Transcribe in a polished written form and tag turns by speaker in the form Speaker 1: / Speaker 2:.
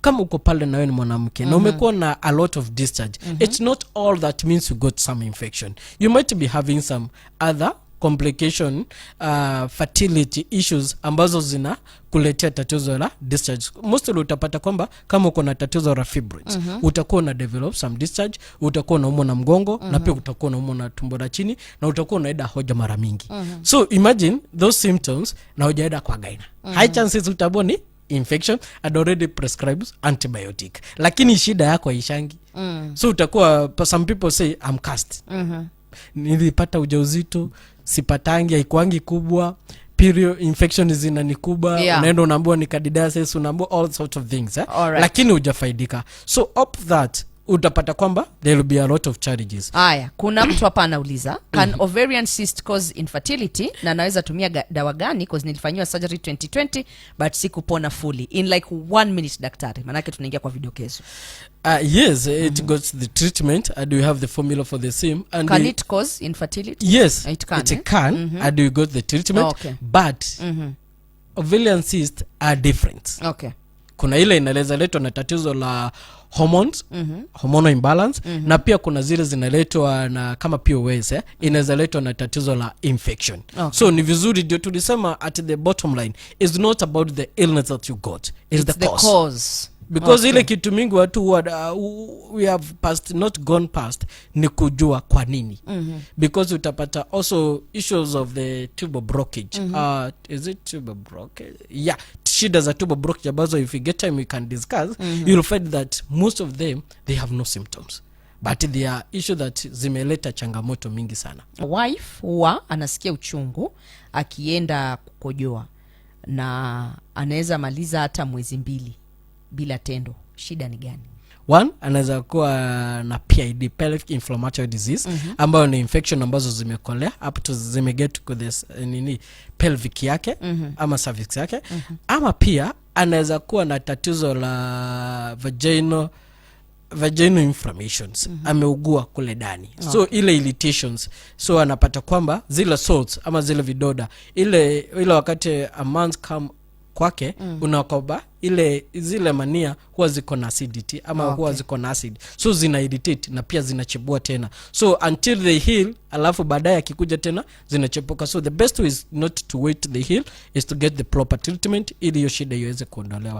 Speaker 1: Kama uko pale na wewe ni mwanamke na umekuwa na a lot of discharge, it's not all that means you got some infection. You might be having some other complication, fertility issues ambazo zina kuletea tatizo la discharge. Mostly utapata kwamba kama uko na tatizo la fibroids, utakuwa una develop some discharge, utakuwa unaumwa na mgongo, na pia utakuwa unaumwa na tumbo la chini na utakuwa unaenda haja mara mingi. So imagine those symptoms na hujaenda kwa gyna. High chances utaambiwa ni infection and already prescribes antibiotic, lakini shida yako haishangi. So utakuwa, some people say, "I'm cursed. Nilipata ujauzito, sipatangi, haikuangi kubwa, period infection zinanikuba." Unaenda unaambiwa ni candidiasis, unaambiwa all sorts of things, eh? Lakini hujafaidika. So up that utapata kwamba there will be a lot of challenges.
Speaker 2: Haya, kuna mtu hapa anauliza, "Can ovarian cyst cause infertility na anaweza tumia dawa gani? 'Cause nilifanyiwa surgery 2020 but sikupona fully." In like one minute, daktari, maanake tunaingia kwa vidokezo.
Speaker 1: Yes, it got the treatment and we have the formula for the same and
Speaker 2: Can it cause infertility?
Speaker 1: Yes.
Speaker 2: It can,
Speaker 1: It
Speaker 2: eh?
Speaker 1: can, and we got the treatment. But ovarian cysts are different. Kuna ile inaweza letwa na tatizo la hormones, hormonal imbalance, na pia kuna zile zinaletwa na kama POS, eh, inaweza letwa na tatizo la infection. So ni vizuri, ndio tulisema at the bottom line is not about the illness that you got, it's
Speaker 2: It's
Speaker 1: the
Speaker 2: the
Speaker 1: cause.
Speaker 2: Cause.
Speaker 1: Because ile kitu mingi watu huwa, we have past not gone past ni kujua kwa nini. Because utapata also issues of the tubal blockage. Is it tubal blockage? Yeah, shida za tubal blockage ambazo if you get time we can discuss. You'll find that most of them, they have no symptoms, but they are issue that zimeleta changamoto mingi sana.
Speaker 2: Wife huwa anasikia uchungu akienda kukojoa na anaweza maliza hata mwezi 2 bila tendo. Shida ni gani?
Speaker 1: One, anaweza kuwa na PID, pelvic inflammatory disease, ambayo ni infection ambazo zimekolea up to zimeget to this nini, pelvic yake ama cervix yake. Ama pia anaweza kuwa na tatizo la vaginal inflammations, ameugua kule ndani. So ile irritations, so anapata kwamba zile sores ama zile vidoda, ile wakati a month come kwake, unakoba ile zile mania huwa ziko na acidity ama huwa ziko na acid, so zina irritate na pia zinachibua tena. So until they heal, alafu baadaye akikuja tena zinachepuka. So the best way is not to wait the heal, is to get the proper treatment ili hiyo shida iweze kuondolewa.